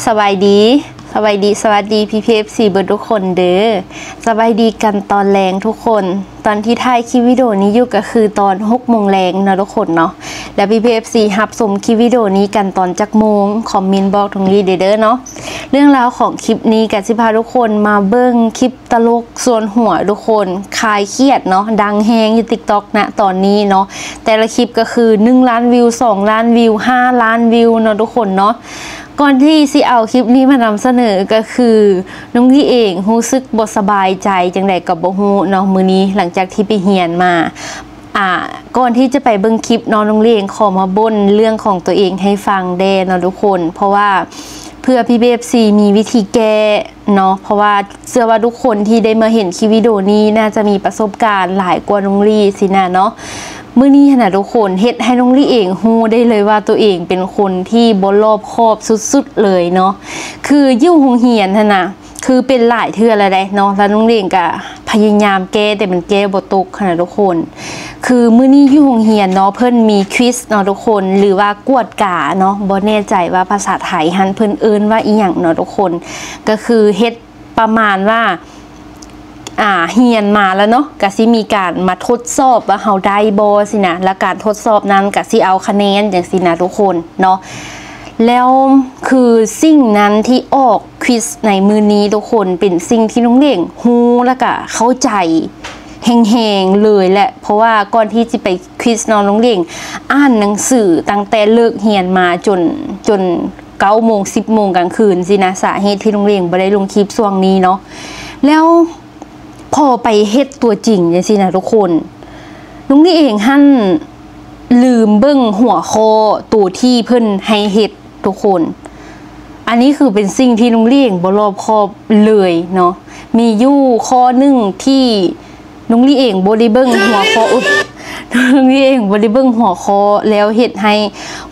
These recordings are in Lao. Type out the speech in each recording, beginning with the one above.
ສະບາຍດີ ສະບາຍດີ ສະຫວັດດີ ພີ່ໆ ເອັຟຊີ ເບິດທຸກຄົນເດີ. ສະບາຍດີກັນຕອນແລງທຸກຄົນ. ຕອນທີ່ຖ່າຍຄລິບວິດີໂອນີ້ຢູ່ກໍຄືຕອນຫົກໂມງແລງເນາະທຸກຄົນເນາະ. ແລ້ວພີ່ໆ ເອັຟຊີ ຮັບຊົມຄລິບວິດີໂອນີ້ກັນຕອນຈັກໂມງ? ຄອມເມັນບອກນ້ອງລີເດີເນາະ. ເລື່ອງລາວຂອງຄລິບນີ້ກໍຊິພາທຸກຄົນມາເບິ່ງຄລິບຕະຫຼົກຊວນຫົວທຸກຄົນ ຄາຍຄຽດເນາະ, ດັງແຮງຢູ່ TikTok ນະຕອນນີ້ເນາະ. ແຕ່ລະຄລິບກໍຄືໜຶ່ງລ້ານວິວ, ສອງລ້ານວິວ, ຫ້າລ້ານວິວເນາະທຸກຄົນເນາະ. ກ່ອນທີ່ຊິເອົາຄລິບນີ້ມານຳສະເໜີ ກໍຄືນ້ອງລີເອງຮູ້ສຶກບໍ່ສະບາຍໃຈຈັ່ງໃດກໍບໍ່ຮູ້ເນາະ ມື້ນີ້ ຫຼັງຈາກທີ່ໄປຮຽນມາ. ອ່າ ກ່ອນທີ່ຈະໄປເບິ່ງຄລິບເນາະ, ນ້ອງລີເອງຂໍມາບົ່ນເລື່ອງຂອງຕົວເອງໃຫ້ຟັງແດ່ເນາະທຸກຄົນ ເພາະວ່າເພື່ອ ພີ່ໆ ເອັຟຊີ ມີວິທີແກ້ເນາະ. ເພາະວ່າເຊື່ອວ່າທຸກຄົນທີ່ໄດ້ມາເຫັນຄລິບວິດີໂອນີ້ ໜ້າຈະມີປະສົບການຫຼາຍກວ່ານ້ອງລີຊີ້ນະເນາະ. ມື້ນີ້ຫັ້ນນະທຸກຄົນ ເຮັດໃຫ້ນ້ອງລີເອງຮູ້ໄດ້ເລີຍວ່າຕົວເອງເປັນຄົນທີ່ບໍ່ລອບຄອບສຸດໆ ເລີຍເນາະ. ຄືຢູ່ໂຮງຮຽນຫັ້ນນະ ຄືເປັນຫຼາຍເທື່ອແລ້ວເດ້ເນາະ, ແລ້ວນ້ອງເອງກໍພະຍາຍາມແກ້ ແຕ່ມັນແກ້ບໍ່ຕົກຫັ້ນນະທຸກຄົນ. ຄືມື້ນີ້ຢູ່ໂຮງຮຽນເນາະ ເພິ່ນມີ quiz ເນາະທຸກຄົນ ຫຼືວ່າກວດກາເນາະ, ບໍ່ແນ່ໃຈວ່າພາສາໄທຫັ້ນເພິ່ນເອີ້ນວ່າອີ່ຫຍັງເນາະທຸກຄົນ. ກໍຄືເຮັດປະມານວ່າ ອ່າ ຮຽນມາແລ້ວເນາະ ກະຊິມີການມາທົດສອບວ່າເຮົາໄດ້ບໍ່ຊີ້ນະ, ແລ້ວການທົດສອບນັ້ນກະຊິເອົາຄະແນນຈັ່ງຊີ້ນະທຸກຄົນເນາະ. ແລ້ວຄືສິ່ງນັ້ນທີ່ອອກ quiz ໃນມື້ນີ້ທຸກຄົນ ເປັນສິ່ງທີ່ນ້ອງເອງຮູ້ ແລ້ວກະເຂົ້າໃຈແຮງໆ ເລີຍແຫຼະ, ເພາະວ່າກ່ອນທີ່ຊິໄປ quiz ເນາະ ນ້ອງເອງອ່ານໜັງສືຕັ້ງແຕ່ເລີກຮຽນມາຈົນ ຈົນເກົ້າໂມງ ສິບໂມງກາງຄືນຊີ້ນະ. ສາເຫດທີ່ນ້ອງເອງບໍ່ໄດ້ລົງຄລິບຊ່ວງນີ້ເນາະ ແລ້ວ ພໍໄປເຮັດຕົວຈິງຈັ່ງຊີ້ນະທຸກຄົນ, ນ້ອງລີເອງຫັ້ນລືມເບິ່ງຫົວຂໍ້ໂຕທີ່ເພິ່ນໃຫ້ເຮັດທຸກຄົນ. ອັນນີ້ຄືເປັນສິ່ງທີ່ນ້ອງລີເອງບໍ່ລອບຄອບເລີຍເນາະ. ມີຢູ່ຂໍ້ໜຶ່ງທີ່ນ້ອງລີເອງບໍ່ໄດ້ເບິ່ງຫົວຂໍ້ ອຸຍ ນ້ອງລີເອງບໍ່ໄດ້ເບິ່ງຫົວຂໍ້ ແລ້ວເຮັດໃຫ້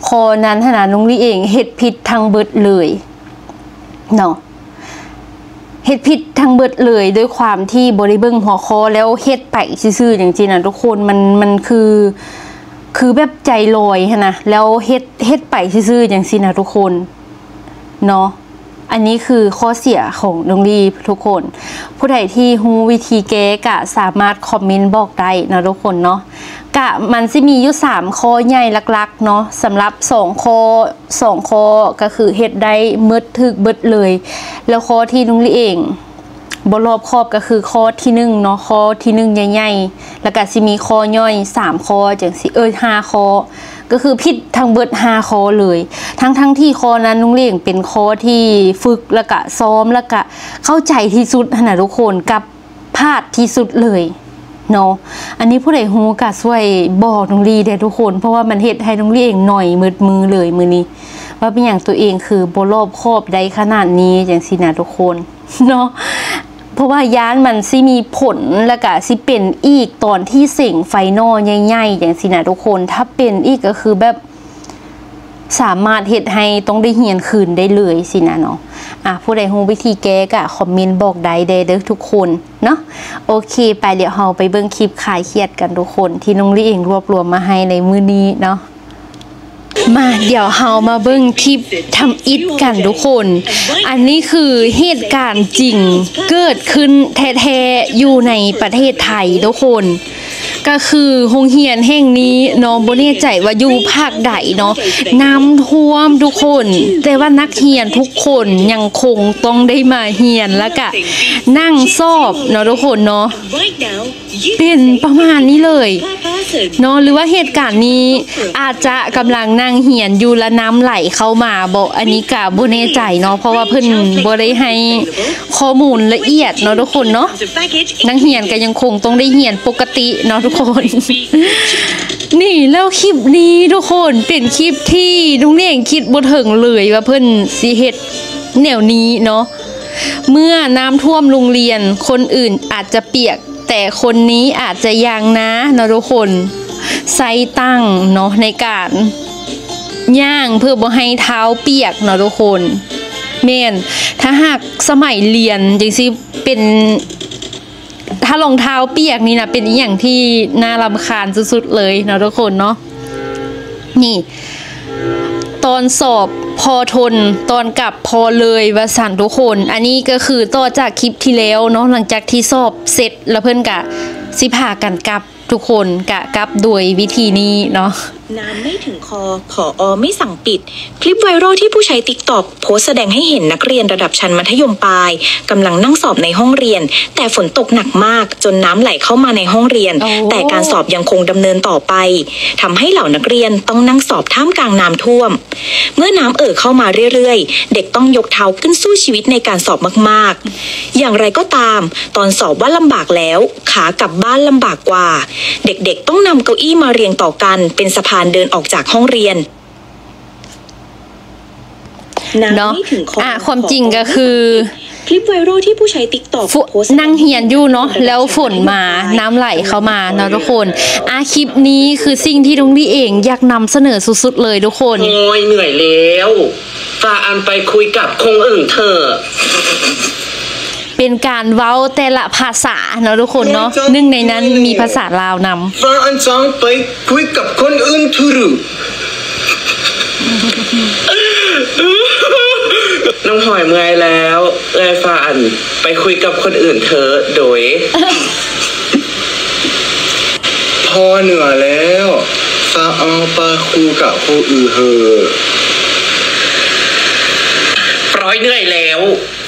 ຂໍ້ນັ້ນຫັ້ນນະ ນ້ອງລີເອງເຮັດຜິດທັງເບິດເລີຍເນາະ. ເຮັດຜິດທັງເບິດເລີຍ ດ້ວຍຄວາມທີ່ບໍ່ໄດ້ເບິ່ງຫົວຂໍ້ ແລ້ວເຮັດໄປຊື່ໆ ຈັ່ງຊີ້ນະທຸກຄົນ. ມັນ ມັນຄື ຄືແບບໃຈລອຍຫັ້ນນະ ແລ້ວເຮັດ ເຮັດໄປຊື່ໆ ຈັ່ງຊີ້ນະທຸກຄົນເນາະ. ອັນນີ້ຄືຂໍ້ເສຍຂອງນ້ອງລີທຸກຄົນ. ຜູ້ໃດທີ່ຮູ້ວິທີແກ້ກະສາມາດຄອມເມັນບອກໄດ້ເນາະທຸກຄົນເນາະ. ກະມັນຊິມີຢູ່ສາມຂໍ້ໃຫຍ່ຫຼັກໆ ເນາະ, ສຳລັບສອງຂໍ້ ສອງຂໍ້ກໍຄືເຮັດໄດ້ໝົດ ຖືກເບິດເລີຍ. ແລ້ວຂໍ້ທີ່ນ້ອງລີເອງບໍ່ລອບຄອບກໍຄືຂໍ້ທີໜຶ່ງເນາະ, ຂໍ້ທີໜຶ່ງໃຫຍ່ໆ ແລ້ວກໍຊິມີຂໍ້ຍ່ອຍສາມຂໍ້ຈັ່ງຊີ້ ເອີຍ ຫ້າຂໍ້ ກໍຄືຜິດທັງເບິດຫ້າຂໍ້ເລີຍ. ທັງໆ ທີ່ຂໍ້ນັ້ນນ້ອງເອງເປັນຂໍ້ທີ່ຝຶກ ແລ້ວກະຊ້ອມ ແລ້ວກະເຂົ້າໃຈທີ່ສຸດຫັ້ນນະທຸກຄົນ ກັບ ພາດທີ່ສຸດເລີຍເນາະ. ອັນນີ້ຜູ້ໃດຮູ້ກໍຊ່ວຍບອກນ້ອງລີແດ່ທຸກຄົນ ເພາະວ່າມັນເຮັດໃຫ້ນ້ອງລີເອງໜ້ອຍໝົດມື້ເລີຍມື້ນີ້ ວ່າເປັນຫຍັງຕົວເອງຄືບໍ່ລອບຄອບໄດ້ຂະໜາດນີ້ ຈັ່ງຊີ້ນະທຸກຄົນເນາະ. ເພາະວ່າຢ້ານມັນຊິມີຜົນ ແລ້ວກະຊິເປັນອີກຕອນທີ່ເສັງໄຟນອລໃຫຍ່ໆ ຈັ່ງຊີ້ນະທຸກຄົນ. ຖ້າເປັນອີກກໍຄືແບບ ສາມາດເຮັດໃຫ້ຕ້ອງໄດ້ຮຽນຄືນໄດ້ເລີຍຊີ້ນະເນາະ. ອ່າ ຜູ້ໃດຮູ້ວິທີແກ້ກະຄອມເມັນບອກໄດ້ແດ່ເດີທຸກຄົນເນາະ. ໂອເຄ ໄປ ດຽວເຮົາໄປເບິ່ງຄລິບຄາຍຄຽດກັນທຸກຄົນ ທີ່ນ້ອງລີເອງລວບລວມມາໃຫ້ໃນມື້ນີ້ເນາະ. ມາ ດຽວເຮົາມາເບິ່ງຄລິບທຳອິດກັນທຸກຄົນ. ອັນນີ້ຄືເຫດການຈິງເກີດຂຶ້ນແທ້ໆ ຢູ່ໃນປະເທດໄທທຸກຄົນ. ກໍຄືໂຮງຮຽນແຫ່ງນີ້ເນາະ ບໍ່ແນ່ໃຈວ່າຢູ່ພາກໃດເນາະ ນ້ຳຖ້ວມທຸກຄົນ, ແຕ່ວ່ານັກຮຽນທຸກຄົນຍັງຄົງຕ້ອງໄດ້ມາຮຽນ ແລ້ວກະນັ່ງສອບເນາະທຸກຄົນເນາະ. ເປັນປະມານນີ້ເລີຍເນາະ ຫຼືວ່າເຫດການນີ້ອາດຈະກຳລັງນັ່ງຮຽນຢູ່ ແລ້ວນ້ຳໄຫຼເຂົ້າມາບໍ? ອັນນີ້ກະບໍ່ແນ່ໃຈເນາະ ເພາະວ່າເພິ່ນບໍ່ໄດ້ໃຫ້ຂໍ້ມູນລະອຽດເນາະທຸກຄົນເນາະ. ນັກຮຽນກໍຍັງຄົງຕ້ອງໄດ້ຮຽນປົກກະຕິເນາະທຸກຄົນ. ນີ້ ແລ້ວຄລິບນີ້ທຸກຄົນ ເປັນຄລິບທີ່ນ້ອງເອງຄິດບໍ່ເຖິງເລີຍວ່າເພິ່ນຊິເຮັດແນວນີ້ເນາະ. ເມື່ອນ້ຳຖ້ວມໂຮງຮຽນ ຄົນອື່ນອາດຈະປຽກ ແຕ່ຄົນນີ້ອາດຈະຍ່າງນາເນາະທຸກຄົນ. ໃສ່ຕັງເນາະ ໃນການຍ່າງເພື່ອບໍ່ໃຫ້ເທົ້າປຽກເນາະທຸກຄົນ. ແມ່ນ ຖ້າຫາກສະໄໝຮຽນຈັ່ງຊີ້ເປັນ ຖ້າລອງເທົ້າປຽກນີ້ນະ ເປັນອີ່ຫຍັງທີ່ໜ້າລຳຄານສຸດໆ ເລີຍເນາະທຸກຄົນເນາະ. ນີ້ ຕອນສອບພໍທົນ ຕອນກັບພໍເລີຍ ວ່າຊັ້ນທຸກຄົນ. ອັນນີ້ກໍຄືຕໍ່ຈາກຄລິບທີ່ແລ້ວເນາະ, ຫຼັງຈາກທີ່ສອບເສັດແລ້ວ ເພິ່ນກະຊິພາກັນກັບ ທຸກຄົນ ກະກັບໂດຍວິທີນີ້ເນາະ. น้ำไม่ถึงคอ ผอ. ไม่สั่งปิด คลิปไวรัลที่ผู้ใช้ติ๊กต็อกโพสต์แสดงให้เห็นนักเรียนระดับชั้นมัธยมปลายกำลังนั่งสอบในห้องเรียน แต่ฝนตกหนักมากจนน้ำไหลเข้ามาในห้องเรียน โอ้ แต่การสอบยังคงดำเนินต่อไป ทำให้เหล่านักเรียนต้องนั่งสอบท่ามกลางน้ำท่วม เมื่อน้ำเอ่อเข้ามาเรื่อยๆ เด็กต้องยกเท้าขึ้นสู้ชีวิตในการสอบมากๆ อย่างไรก็ตาม ตอนสอบว่าลำบากแล้ว ขากลับบ้านลำบากกว่า เด็กๆ ต้องนำเก้าอี้มาเรียงต่อกันเป็นสะพานเดินออกจากห้องเรียน เนาะ น้ำไม่ถึงคอ อ่ะ ความจริงก็คือ คลิปไวรัลที่ผู้ใช้ติ๊กต็อก ฝ- โพสต์ นั่งเฮียนอยู่เนาะ แล้วฝนมา น้ำไหลเข้ามาเนาะทุกคน. อ่ะ คลิปนี้คือสิ่งที่น้องลี่เองอยากนำเสนอสุดๆเลยทุกคน โอ๊ย เหนื่อยแล้ว ฟ้าอันไปคุยกับคนอื่นเถอะ เป็นการเว้าแต่ละภาษาเนาะทุกคนเนาะ หนึ่งในนั้นมีภาษาลาวนำ ฟ้าอันจางไปคุยกับคนอื่นเถอะ น้องหอยเมื่อยแล้ว เอื้อยฟ้าอันไปคุยกับคนอื่นเถอะ โดย พอเหนื่อยแล้ว ฟ้าอันไปคุยกับคนอื่นเถอะ ปอยเหนื่อยแล้ว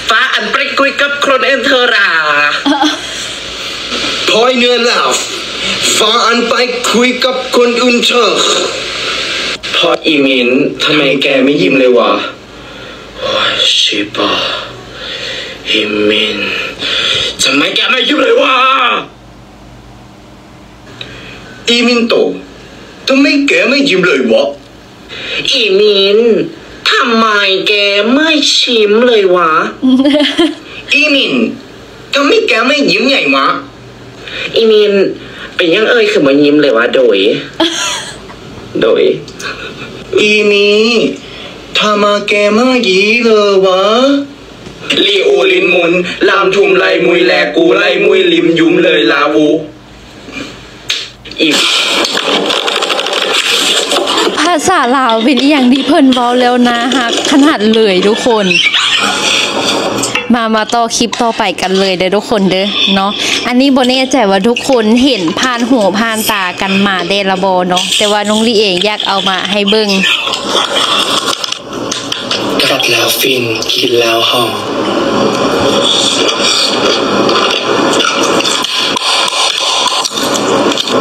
ฟ้าอันไปคุยกับคนอื่นเถอะหรา ปอยเหนื่อยแล้ว ฟ้าอันไปคุยกับคนอื่นเถอะ พอ อีมิน ทำไมแกไม่ยิ้มเลยวะ โอ๊ย ชิบะ อีมิน ทำไมแกไม่ยิ้มเลยวะ อีมินโต ทำไมแกไม่ยิ้มเลยวะ อีมิน ทำไมแกไม่ชิมเลยวะ อีมิน ทำไมแกไม่ยิ้มไงวะ อีมิน เป็นหยังเอ้ยคือบ่ยิ้มเลยวะ โดย โดย อีมิน ทำไมแกไม่ยิ้มเลยวะ ลีอูลินมุน ลำทุมไลมุยแลกูไลมุยลิมยุมเลยลาอู ภาษาลาวเป็นอีหยังที่เพิ่นเว้าแล้วน่าฮักขนาดเลยทุกคน มา มาต่อคลิปต่อไปกันเลยเด้อทุกคนเด้อเนาะ อันนี้บ่แน่ใจว่าทุกคนเห็นผ่านหูผ่านตากันมาแด่ละบ่เนาะ แต่ว่าน้องลี่เองอยากเอามาให้เบิ่ง กัดแล้วฟิน กินแล้วหอม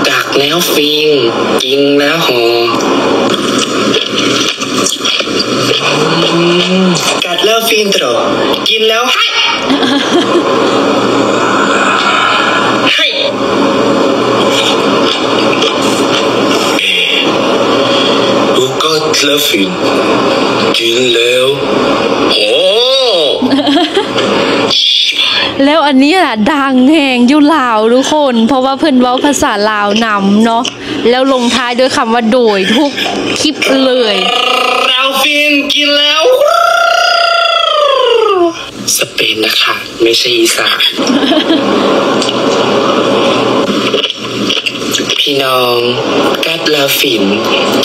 กัดแล้วฟิน กินแล้วหอม กัดแล้วฟินตรอ กินแล้วไฮ ไฮ กัดแล้วฟิน กินแล้วหอม แล้วอันนี้ล่ะดังแฮงอยู่ลาวทุกคน เพราะว่าเพิ่นเว้าภาษาลาวนำเนาะ แล้วลงท้ายด้วยคำว่าโดยทุกคลิปเลย กัดแล้วฟิน กินแล้ว สเปนนะคะ ไม่ใช่อีสาน พี่น้อง กัดแล้วฟิน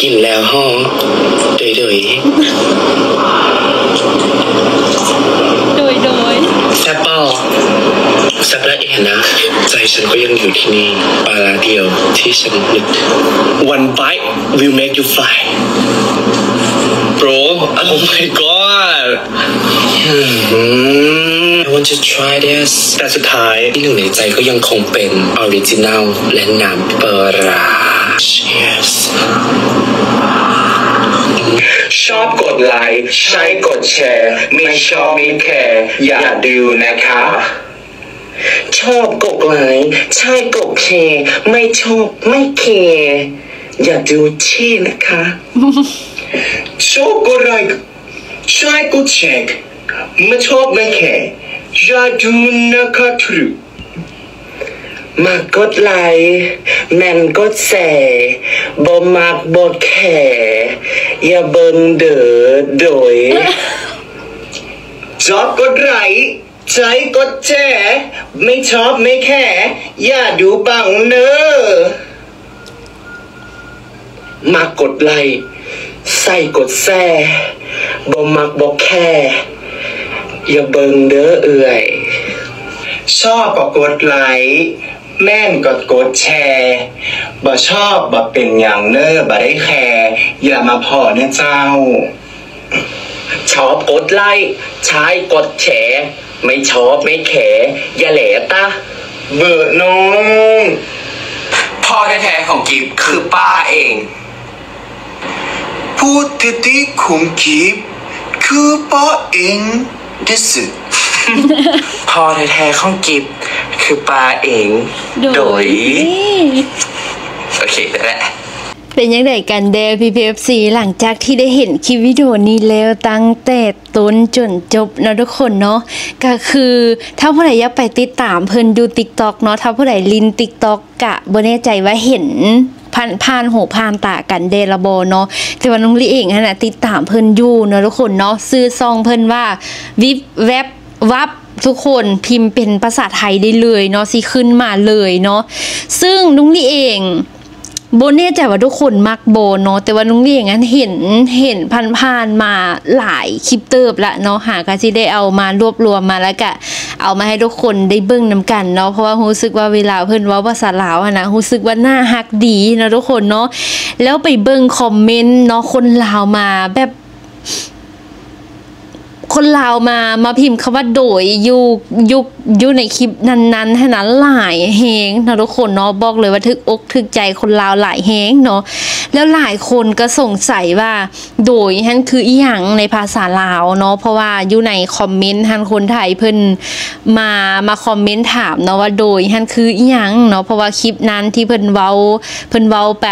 กินแล้วหอม โดย โดย โดย โดย แซ่บบ่ แซ่บละเอียดนะ ใจฉันก็ยังอยู่ที่นี่ ปลาร้าเดียวที่ฉันนึกถึง One bite will make you fly bro. Oh my god. I want to try this. แต่สุดท้ายที่หนึ่งในใจก็ยังคงเป็นออริจินัลและน้ำปลาร้า Cheers. ชอบกดไลค์ ใช่กดแชร์ ไม่ชอบไม่แคร์ อย่าดูนะคะ ชอบกดไลค์ ใช่กดแชร์ ไม่ชอบไม่แคร์ อย่าดูที่นะคะ ชอบกดไลค์ ใช่กดแชร์ ไม่ชอบไม่แคร์ อย่าดูนะคะ ทุก มักกดไลค์ แม่นกดแชร์ บ่มักบ่แคร์ อย่าเบิ่งเด้อ โดย ชอบกดไลค์ ใช่กดแชร์ ไม่ชอบไม่แคร์ อย่าดูบังเด้อ มักกดไลค์ ໃສ່ກົດແຊ ບໍ່ມັກບໍ່ແຄ ຢ່າເບິ່ງເດີເອື້ອຍ. ຊອບກໍກົດໄລ້ ແມ່ນກໍກົດແຊ ບໍ່ຊອບບໍ່ເປັນຫຍັງເນີ ບໍ່ໄດ້ແຄ ຢ່າມາພໍ້ເນີເຈົ້າ. ຊອບກົດໄລ້ ໃຊ້ກົດແຊ ໄມ່ຊອບໄມ່ແຄ ຢ່າແຫຼຕາ ເບີນ້ອງ. ພໍ່ແທ້ໆຂອງກິບຄືປ້າເອງ. ພໍ່ແທ້ໆຂອງກິບຄືປ້າເອງເດຊຶ. ພໍ່ແທ້ໆຂອງກິບຄືປ້າເອງ ໂດຍ. ໂອເຄ ນັ້ນແຫຼະ. ເປັນຈັ່ງໃດກັນແດ່ພີ່ໆ ເອັຟຊີ ຫຼັງຈາກທີ່ໄດ້ເຫັນຄລິບວິດີໂອນີ້ແລ້ວ ຕັ້ງແຕ່ຕົ້ນຈົນຈົບເນາະທຸກຄົນເນາະ, ກໍຄືຖ້າຜູ້ໃດຢາກໄປຕິດຕາມເພິ່ນຢູ່ TikTok ເນາະ, ຖ້າຜູ້ໃດຫຼິ້ນ TikTok ກະບໍ່ແນ່ໃຈວ່າເຫັນຜ່ານ ຜ່ານຫູຜ່ານຕາກັນແດ່ລະບໍ່ເນາະ, ແຕ່ວ່ານ້ອງລີເອງຫັ້ນນະຕິດຕາມເພິ່ນຢູ່ເນາະທຸກຄົນເນາະ. ຊື່ຊ່ອງເພິ່ນວ່າ ວິບແວັບວັບ ທຸກຄົນພິມເປັນພາສາໄທໄດ້ເລີຍເນາະ ຊິຂຶ້ນມາເລີຍເນາະ. ຊຶ່ງນ້ອງລີເອງບໍ່ແນ່ໃຈວ່າທຸກຄົນມັກບໍ່ເນາະ, ແຕ່ວ່ານ້ອງລີເອງຫັ້ນເຫັນ ເຫັນຜ່ານໆມາຫຼາຍຄລິບເຕີບລະເນາະ, ຫາກະຊິໄດ້ເອົາມາລວບລວມມາ ແລ້ວກະເອົາມາໃຫ້ທຸກຄົນໄດ້ເບິ່ງນຳກັນເນາະ, ເພາະວ່າຮູ້ສຶກວ່າເວລາເພິ່ນເວົ້າພາສາລາວຫັ້ນນະ ຮູ້ສຶກວ່າໜ້າຮັກດີເນາະທຸກຄົນເນາະ. ແລ້ວໄປເບິ່ງຄອມເມັນເນາະ, ຄົນລາວມາແບບ ຄົນລາວມາ ມາພິມຄຳວ່າໂດຍຢູ່ ຢູ່ ຢູ່ໃນຄລິບນັ້ນໆ ຫັ້ນນະ ຫຼາຍແຮງເນາະທຸກຄົນເນາະ. ບອກເລີຍວ່າຖືກອົກຖືກໃຈຄົນລາວຫຼາຍແຮງເນາະ. ແລ້ວຫຼາຍຄົນກໍສົງໄສວ່າໂດຍຫັ້ນຄືອີ່ຫຍັງໃນພາສາລາວເນາະ, ເພາະວ່າຢູ່ໃນຄອມເມັນຫັ້ນ ຄົນໄທເພິ່ນມາ ມາຄອມເມັນຖາມເນາະວ່າໂດຍຫັ້ນຄືອີ່ຫຍັງເນາະ, ເພາະວ່າຄລິບນັ້ນທີ່ເພິ່ນເວົ້າ ເພິ່ນເວົ້າໄປ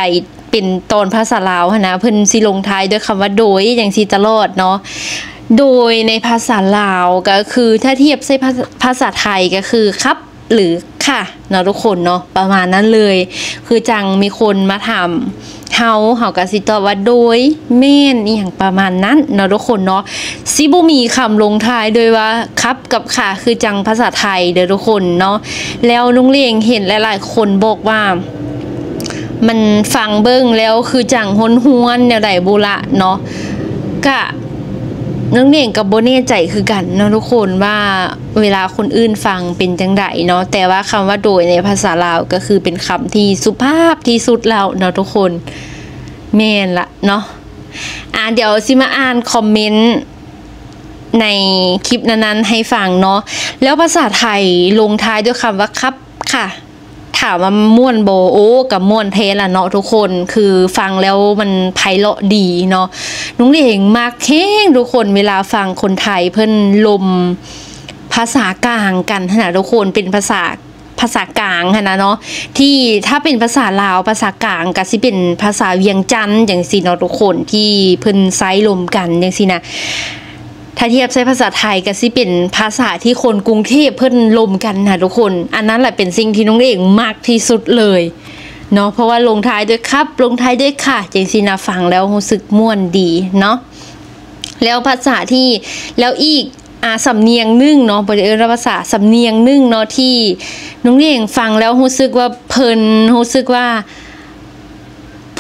ເປັນຕອນພາສາລາວຫັ້ນນະ ເພິ່ນຊິລົງທ້າຍດ້ວຍຄຳວ່າໂດຍ ຈັ່ງຊີ້ຕະຫຼອດເນາະ. ໂດຍໃນພາສາລາວກໍຄື ຖ້າທຽບໃສ່ພາ ພາສາໄທກໍຄື ຄັບ ຫຼື ຄ່ະ ເນາະທຸກຄົນເນາະ, ປະມານນັ້ນເລີຍ. ຄືຈັ່ງມີຄົນມາຖາມເຮົາ ເຮົາກໍຊິຕອບວ່າໂດຍ ແມ່ນ ອີ່ຫຍັງປະມານນັ້ນເນາະທຸກຄົນເນາະ. ຊິບໍ່ມີຄຳລົງທ້າຍດ້ວຍວ່າ ຄັບ ກັບ ຄ່ະ ຄືຈັ່ງພາສາໄທເດີທຸກຄົນເນາະ. ແລ້ວນ້ອງເລງເຫັນຫຼາຍໆຄົນບອກວ່າ ມັນຟັງເບິ່ງແລ້ວຄືຈັ່ງຫົນຫວນແນວໃດບຸລະເນາະ, ກະນ້ອງເນງກໍບໍ່ແນ່ໃຈຄືກັນເນາະທຸກຄົນ ວ່າເວລາຄົນອື່ນຟັງເປັນຈັ່ງໃດເນາະ. ແຕ່ວ່າຄຳວ່າໂດຍໃນພາສາລາວກໍຄືເປັນຄຳທີ່ສຸພາບທີ່ສຸດແລ້ວເນາະທຸກຄົນ. ແມ່ນລະເນາະ. ອາ ດຽວຊິມາອ່ານຄອມເມັນໃນຄລິບນັ້ນໆໃຫ້ຟັງເນາະ. ແລ້ວພາສາໄທລົງທ້າຍດ້ວຍຄຳວ່າ ຄັບ ຄ່ະ. ຖາມວ່າມ່ວນບໍ່? ໂອ້ ກໍມ່ວນແທ້ລະເນາະທຸກຄົນ, ຄືຟັງແລ້ວມັນໄພເລາະດີເນາະ. ນ້ອງເລງມັກແຮງທຸກຄົນ ເວລາຟັງຄົນໄທເພິ່ນລົມພາສາກາງກັນຫັ້ນນະທຸກຄົນ, ເປັນພາສາ ພາສາກາງຫັ້ນນະເນາະ, ທີ່ຖ້າເປັນພາສາລາວ ພາສາກາງກໍຊິເປັນພາສາວຽງຈັນຈັ່ງຊີ້ເນາະທຸກຄົນ, ທີ່ເພິ່ນໃຊ້ລົມກັນຈັ່ງຊີ້ນະ. ຖ້າທຽບໃສ່ພາສາໄທກໍຊິເປັນພາສາທີ່ຄົນກຸງເທບເພິ່ນລົມກັນນະທຸກຄົນ. ອັນນັ້ນແຫຼະເປັນສິ່ງທີ່ນ້ອງເອງມັກທີ່ສຸດເລີຍເນາະ, ເພາະວ່າລົງທ້າຍດ້ວຍ ຄັບ ລົງທ້າຍດ້ວຍ ຄ່ະ ຈັ່ງຊີ້ນະ, ຟັງແລ້ວຮູ້ສຶກມ່ວນດີເນາະ. ແລ້ວພາສາທີ່ ແລ້ວອີກ ອາ ສຳນຽງໜຶ່ງເນາະ, ບໍ່ໄດ້ເອີ້ນວ່າພາສາ, ສຳນຽງໜຶ່ງເນາະ ທີ່ນ້ອງເອງຟັງແລ້ວຮູ້ສຶກວ່າເພິ່ນ ຮູ້ສຶກວ່າ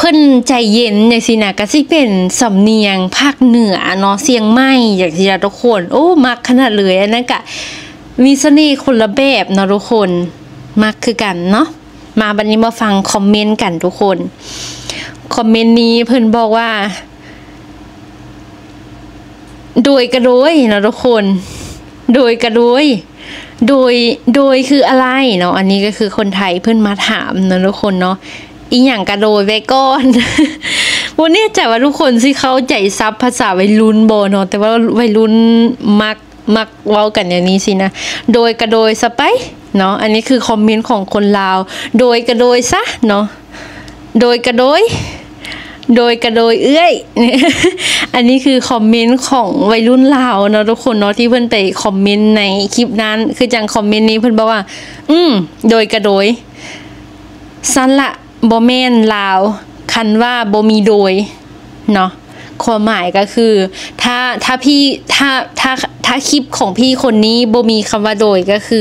ເພິ່ນໃຈເຢັນຈັ່ງຊີ້ນະ, ກໍຊິເປັນສຳນຽງພາກເໜືອເນາະ, ຊຽງໃໝ່ຈັ່ງຊີ້ລະທຸກຄົນ. ໂອ້ ມັກຂະໜາດເລີຍ. ອັນນັ້ນກະມີສະເໜ່ຄົນລະແບບເນາະທຸກຄົນ, ມັກຄືກັນເນາະ. ມາ ບັດນີ້ມາຟັງຄອມເມັນກັນທຸກຄົນ. ຄອມເມັນນີ້ເພິ່ນບອກວ່າ ໂດຍກະໂດຍເນາະທຸກຄົນ, ໂດຍກະໂດຍ ໂດຍ ໂດຍຄືອະໄລເນາະ. ອັນນີ້ກໍຄືຄົນໄທເພິ່ນມາຖາມເນາະທຸກຄົນເນາະ, ອີ່ຫຍັງກະໂດຍໄວ້ກ່ອນ. ບໍ່ແນ່ໃຈວ່າທຸກຄົນຊິເຂົ້າໃຈສັບພາສາໄວລຸ້ນບໍ່ເນາະ, ແຕ່ວ່າໄວລຸ້ນມັກ ມັກເວົ້າກັນຢ່າງນີ້ຊີ້ນະ, ໂດຍກະໂດຍຊະໄປເນາະ. ອັນນີ້ຄືຄອມເມັນຂອງຄົນລາວ, ໂດຍກະໂດຍຊະເນາະ. ໂດຍກະໂດຍ ໂດຍກະໂດຍເອື້ອຍ. ອັນນີ້ຄືຄອມເມັນຂອງໄວລຸ້ນລາວເນາະທຸກຄົນເນາະ, ທີ່ເພິ່ນໄປຄອມເມັນໃນຄລິບນັ້ນ. ຄືຈັ່ງຄອມເມັນນີ້ເພິ່ນບອກວ່າ ອືມ ໂດຍກະໂດຍ ຊັ້ນລະ ບໍ່ແມ່ນລາວ ຄັນວ່າບໍ່ມີໂດຍເນາະ. ຄວາມໝາຍກໍຄື ຖ້າ ຖ້າພີ່ ຖ້າ ຖ້າ ຖ້າຄລິບຂອງພີ່ຄົນນີ້ບໍ່ມີຄຳວ່າໂດຍ ກໍຄື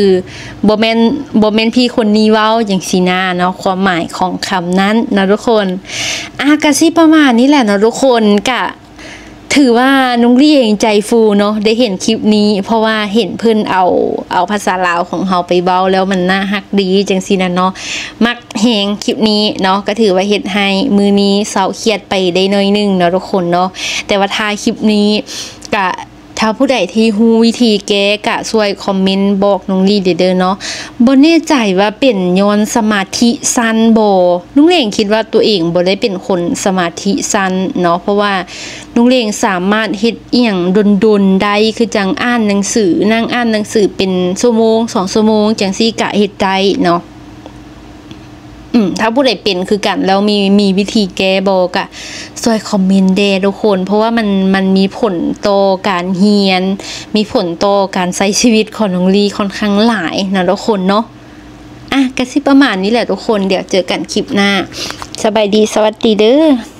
ບໍ່ແມ່ນ ບໍ່ແມ່ນພີ່ຄົນນີ້ເວົ້າຈັ່ງຊີ້ນາເນາະ ຄວາມໝາຍຂອງຄຳນັ້ນເນາະທຸກຄົນ. ອາ ກະຊິປະມານນີ້ແຫຼະເນາະທຸກຄົນ. ກະຖືວ່ານ້ອງລີເອງໃຈຟູເນາະ ໄດ້ເຫັນຄລິບນີ້ ເພາະວ່າເຫັນເພິ່ນເອົາ ເອົາພາສາລາວຂອງເຮົາໄປເວົ້າ ແລ້ວມັນໜ້າຮັກດີຈັ່ງຊີ້ນະເນາະ. ມັກແຮງຄລິບນີ້ເນາະ ກໍຖືວ່າເຮັດໃຫ້ມື້ນີ້ເຊົາຄຽດໄປໄດ້ໜ້ອຍໜຶ່ງເນາະທຸກຄົນເນາະ. ແຕ່ວ່າທ້າຍຄລິບນີ້ກະ ຖ້າຜູ້ໃດທີ່ຮູ້ວິທີແກ້ ກະຊ່ວຍຄອມເມັນບອກນ້ອງລີເດີເນາະ. ບໍ່ແນ່ໃຈວ່າເປັນຍ້ອນສະມາທິສັ້ນບໍ່? ນ້ອງເລງຄິດວ່າຕົວເອງບໍ່ໄດ້ເປັນຄົນສະມາທິສັ້ນເນາະ ເພາະວ່ານ້ອງເລງສາມາດເຮັດອີ່ຫຍັງດົນໆໄດ້ ຄືຈັ່ງອ່ານໜັງສື ນັ່ງອ່ານໜັງສືເປັນຊົ່ວໂມງສອງຊົ່ວໂມງ ຈັ່ງຊີ້ກະເຮັດໄດ້ເນາະ. ອືມ ຖ້າຜູ້ໃດເປັນຄືກັນ ແລ້ວມີ ມີວິທີແກ້ບໍ່ ກະຊ່ວຍຄອມເມັນແດ່ທຸກຄົນ ເພາະວ່າມັນ ມັນມີຜົນຕໍ່ການຮຽນ ມີຜົນຕໍ່ການໃຊ້ຊີວິດຂອງນ້ອງລີຂ້ອນຂ້າງຫຼາຍນະທຸກຄົນເນາະ. ອາ ກະຊິປະມານນີ້ແຫຼະທຸກຄົນ ດຽວເຈີກັນຄລິບໜ້າ. ສະບາຍດີ ສະຫວັດດີເດີ.